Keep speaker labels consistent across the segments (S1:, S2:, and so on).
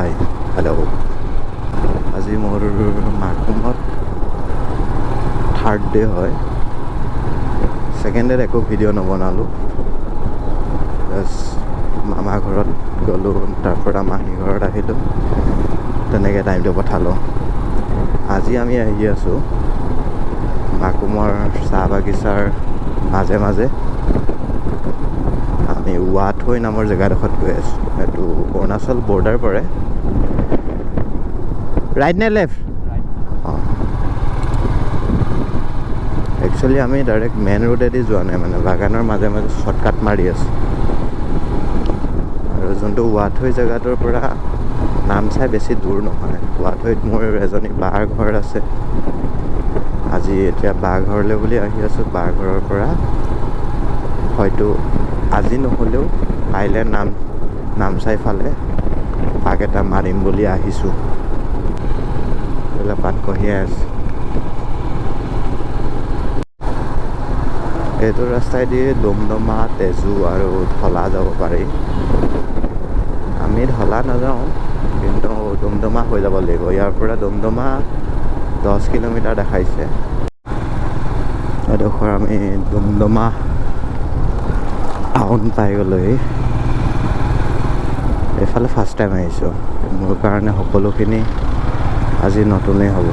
S1: Hi hello'. আজি মোৰ মাকুমত third day হয়। ছেকেণ্ড ডেত একো ভিডিঅ' নবনালোঁ, জাষ্ট মামা ঘৰত গ'লোঁ, তাৰপৰা মাহী ঘৰত আহিলোঁ, তেনেকৈ টাইমটো পঠালোঁ। আজি আমি আহি আছোঁ মাকুমৰ চাহ বাগিচাৰ মাজে মাজে। আমি ৱাথৈ নামৰ জেগাডোখৰত গৈ আছোঁ। এইটো অৰুণাচল বৰ্ডাৰ পৰে। ৰাইট নে লেফ্ট? অঁ, একচুৱেলি আমি ডাইৰেক্ট মেইন ৰোডেদি যোৱা নাই, মানে বাগানৰ মাজে মাজে শ্বৰ্টকাট মাৰি আছোঁ। আৰু যোনটো ৱাথৈ জেগাটোৰ পৰা নামচাই বেছি দূৰ নহয়। ৱাথৈত মোৰ এজনী বাৰ ঘৰ আছে। আজি এতিয়া বা ঘৰলৈ বুলি আহি আছোঁ। বা ঘৰৰ পৰা হয়তো আজি নহ'লেও কাইলৈ নামচাই ফালে পাক এটা মাৰিম বুলি আহিছোঁ। এইবিলাক পাত কঢ়িয়াই আছে। এইটো ৰাস্তাইদি ডুমডুমা, তেজু আৰু ধলা যাব পাৰি। আমি ধলা নাযাওঁ, কিন্তু ডুমডুমা হৈ যাব লাগিব। ইয়াৰ পৰা ডুমডুমা 10 কিলোমিটাৰ দেখাইছে। এডোখৰ আমি ডুমডুমা টাউন পাই গ'লোহি। এইফালে ফাৰ্ষ্ট টাইম আহিছোঁ, মোৰ কাৰণে সকলোখিনি আজি নতুনেই হ'ব।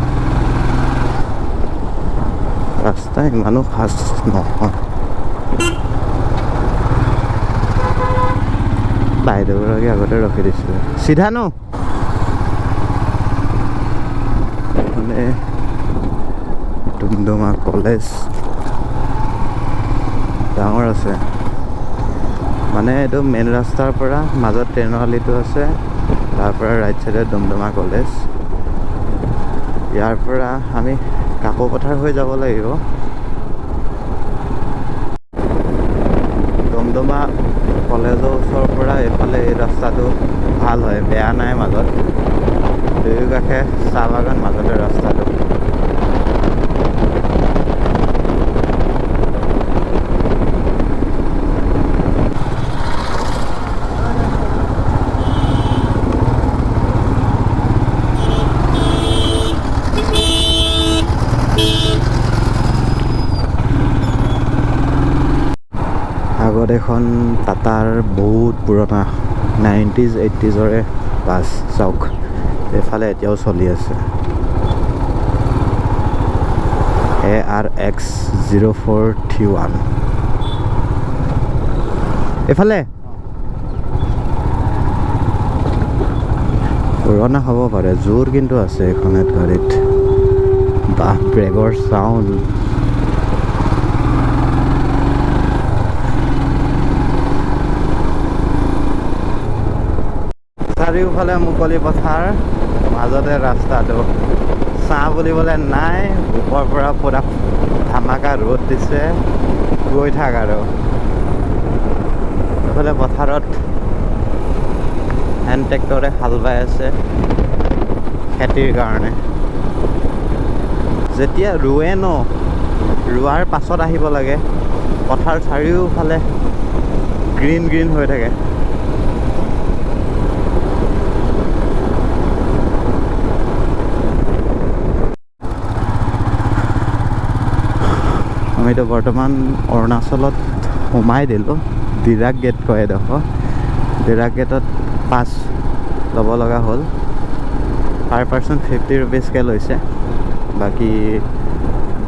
S1: ৰাস্তা ইমানো খাচ নহয়। বাইদেউগৰাকী আগতে ৰখি দিছিলে। চিধা ন মানে ডুমডুমা কলেজ ডাঙৰ আছে। মানে এইটো মেইন ৰাস্তাৰ পৰা মাজত ট্ৰেইনৰ আলিটো আছে, তাৰ পৰা ৰাইট চাইডে ডুমডুমা কলেজ। ইয়াৰ পৰা আমি কাকোপথাৰ হৈ যাব লাগিব। ডুমডুমা কলেজৰ ওচৰৰ পৰা এইফালে এই ৰাস্তাটো ভাল হয়, বেয়া নাই। মাজত দুয়ো কাষে চাহ বাগান, মাজতে ৰাস্তাটো। আগত এখন টাটাৰ বহুত পুৰণা 90s 80sৰে বাছ চাওক, এইফালে এতিয়াও চলি আছে। ARX 0431। এইফালে পুৰণা হ'ব পাৰে, জোৰ কিন্তু আছে এইখন গাড়ীত। বাহ, ব্ৰেকৰ চাউণ্ড। চাৰিওফালে মুকলি পথাৰ, মাজতে ৰাস্তাটো। ছাঁ বুলিবলৈ নাই, ওপৰৰ পৰা পূৰা ধামাকা ৰ'দ দিছে, গৈ থাক আৰু। এইফালে পথাৰত হেণ্ড ট্ৰেক্টৰে হাল বাই আছে খেতিৰ কাৰণে। যেতিয়া ৰোৱে ন, ৰোৱাৰ পাছত আহিব লাগে। পথাৰ চাৰিওফালে গ্ৰীণ গ্ৰীণ হৈ থাকে। আমিতো বৰ্তমান অৰুণাচলত সোমাই দিলোঁ। ডিৰাক গেট কয় এডোখৰ। ডিৰাক গেটত পাছ ল'ব লগা হ'ল। পাৰ পাৰ্চন 50 ৰুপিজকৈ লৈছে। বাকী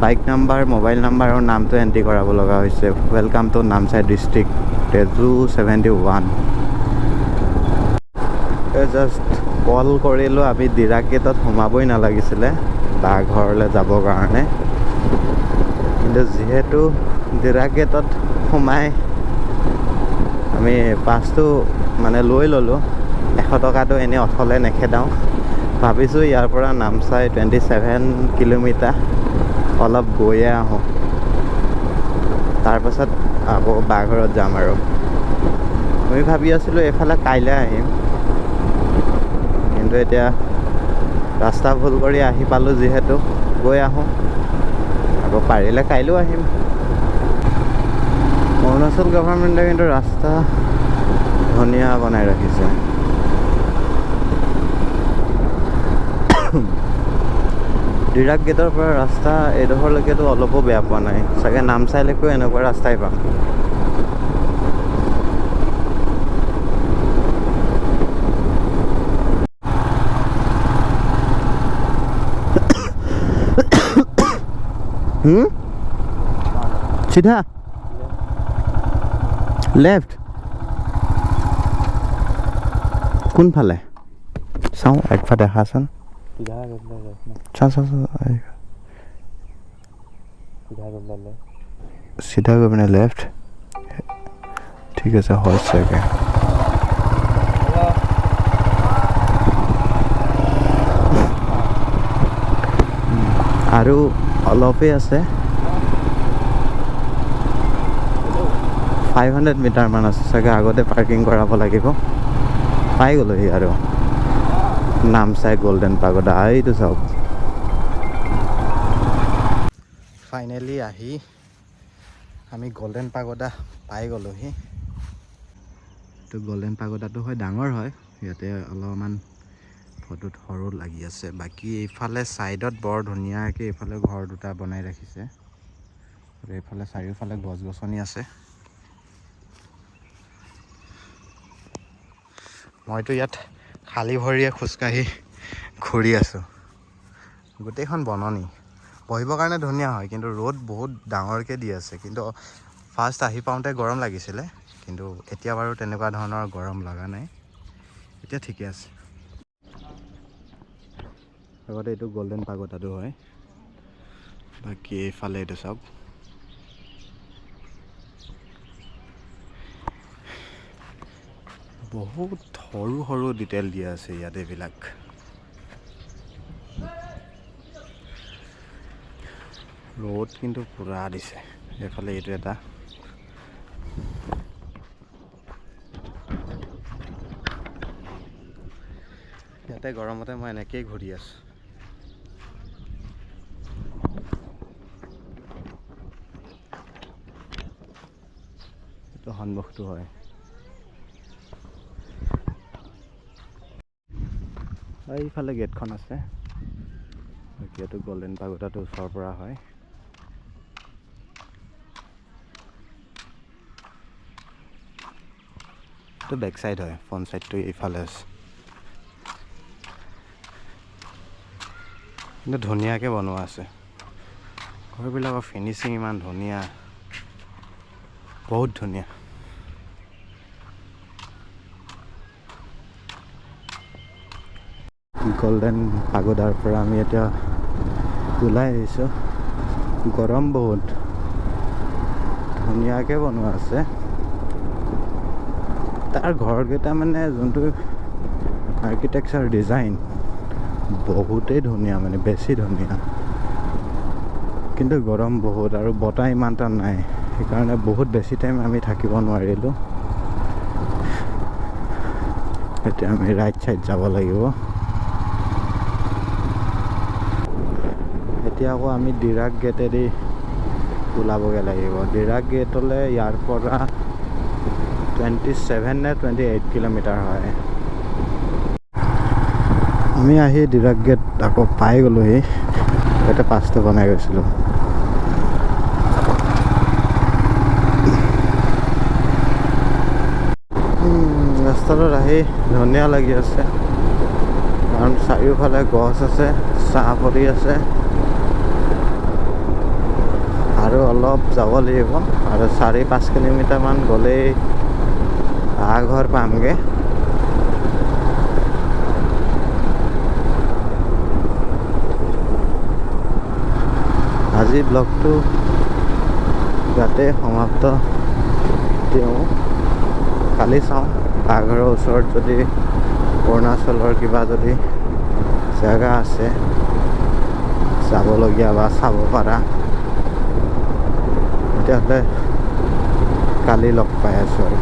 S1: বাইক নাম্বাৰ, মোবাইল নাম্বাৰ আৰু নামটো এণ্ট্ৰি কৰাব লগা হৈছে। Welcome to Namsai district, Tezu 71। এই জাষ্ট কল কৰিলোঁ, আমি ডিৰাক গেটত সোমাবই নালাগিছিলে বা ঘৰলৈ যাবৰ কাৰণে। কিন্তু যিহেতু ডিৰাক গেটত সোমাই আমি পাছটো মানে লৈ ল'লোঁ, 100 টকাটো এনেই অথলে নেখেদাওঁ। ভাবিছোঁ ইয়াৰ পৰা নামচাই 27 কিলোমিটাৰ, অলপ গৈয়ে আহোঁ, তাৰপাছত আকৌ বাঘৰত যাম। আৰু আমি ভাবি আছিলোঁ এইফালে কাইলৈ আহিম, কিন্তু এতিয়া ৰাস্তা ভুল কৰি আহি পালোঁ যিহেতু, গৈ আহোঁ। আকৌ পাৰিলে কাইলৈও আহিম। অৰুণাচল গভৰ্ণমেণ্টে কিন্তু ৰাস্তা ধুনীয়া বনাই ৰাখিছে। ডিৰাক গেটৰ পৰা ৰাস্তা এইডোখৰলৈকেতো অলপো বেয়া পোৱা নাই চাগে। নামচাইলৈকেও এনেকুৱা ৰাস্তাই পাম। চিধা লেফ্ট কোনফালে চাওঁ একবাৰ দেখাচোন। চাওঁ চাওঁ চাওঁ, চিধা গৈ পিনে লেফ্ট। ঠিক আছে, হয় চাগে। আৰু অলপেই আছে, 500 মিটাৰমান আছে চাগে। আগতে পাৰ্কিং কৰাব লাগিব। পাই গ'লোহি আৰু নামচাই গল্ডেন পাগোডা। এইটো চাওক, ফাইনেলি আহি আমি গল্ডেন পাগোডা পাই গ'লোহি। এইটো গল্ডেন পাগোডাটো হয়, ডাঙৰ হয়। ইয়াতে অলপমান ফটোত সৰু লাগি আছে। বাকী এইফালে ছাইডত বৰ ধুনীয়াকৈ এইফালে ঘৰ দুটা বনাই ৰাখিছে। আৰু এইফালে চাৰিওফালে গছ গছনি আছে। মইতো ইয়াত খালী ভৰিয়ে খোজকাঢ়ি ঘূৰি আছোঁ। গোটেইখন বননি, বহিবৰ কাৰণে ধুনীয়া হয়। কিন্তু ৰ'দ বহুত ডাঙৰকৈ দি আছে। কিন্তু ফাৰ্ষ্ট আহি পাওঁতে গৰম লাগিছিলে, কিন্তু এতিয়া বাৰু তেনেকুৱা ধৰণৰ গৰম লগা নাই, এতিয়া ঠিকে আছে। আগতে এইটো গল্ডেন পাগোডাটো হয়। বাকী এইফালে এইটো চাওক, বহুত সৰু সৰু ডিটেইল দিয়া আছে ইয়াত এইবিলাক। ৰ'দ কিন্তু পূৰা দিছে। এইফালে এইটো এটা ইয়াতে গৰমতে মই এনেকেই ঘূৰি আছোঁ। এইটো সন্মুখটো হয়। এইফালে গেটখন আছে। বাকী এইটো গল্ডেন পাগোডাটো ওচৰৰ পৰা হয়। এইটো বেক চাইড হয়, ফ্ৰণ্ট চাইডটো এইফালে আছে। কিন্তু ধুনীয়াকৈ বনোৱা আছে। ঘৰবিলাকৰ ফিনিচিং ইমান ধুনীয়া, বহুত ধুনীয়া। গল্ডেন পাগোডাৰ পৰা আমি এতিয়া ওলাই আহিছোঁ। গৰম বহুত, ধুনীয়াকৈ বনোৱা আছে। তাৰ ঘৰকেইটা মানে যোনটো আৰ্কিটেকচাৰ ডিজাইন বহুতেই ধুনীয়া, মানে বেছি ধুনীয়া। কিন্তু গৰম বহুত আৰু বতাহ ইমান এটা নাই, সেইকাৰণে বহুত বেছি টাইম আমি থাকিব নোৱাৰিলোঁ। এতিয়া আমি ৰাইট চাইড যাব লাগিব। এতিয়া আকৌ আমি ডিৰাক গেটেদি ওলাবগৈ লাগিব। ডিৰাক গেটলৈ ইয়াৰ পৰা 27 নে 28 কিলোমিটাৰ হয়। আমি আহি ডিৰাক গেট আকৌ পাই গ'লোহি। ইয়াতে পাছটো বনাই গৈছিলোঁ। ৰাস্তাটোত আহি ধুনীয়া লাগি আছে, কাৰণ চাৰিওফালে গছ আছে, ছাঁ পৰি আছে। আৰু অলপ যাব লাগিব, আৰু 4-5 কিলোমিটাৰমান গ'লেই ঘৰ পামগৈ। আজি ব্লগটো ইয়াতে সমাপ্ত দিওঁ। কালি চাওঁ বাঘৰৰ ওচৰত যদি অৰুণাচলৰ কিবা যদি জেগা আছে যাবলগীয়া বা চাব পাৰা, তেতিয়াহ'লে কালি লগ পাই আছোঁ আৰু।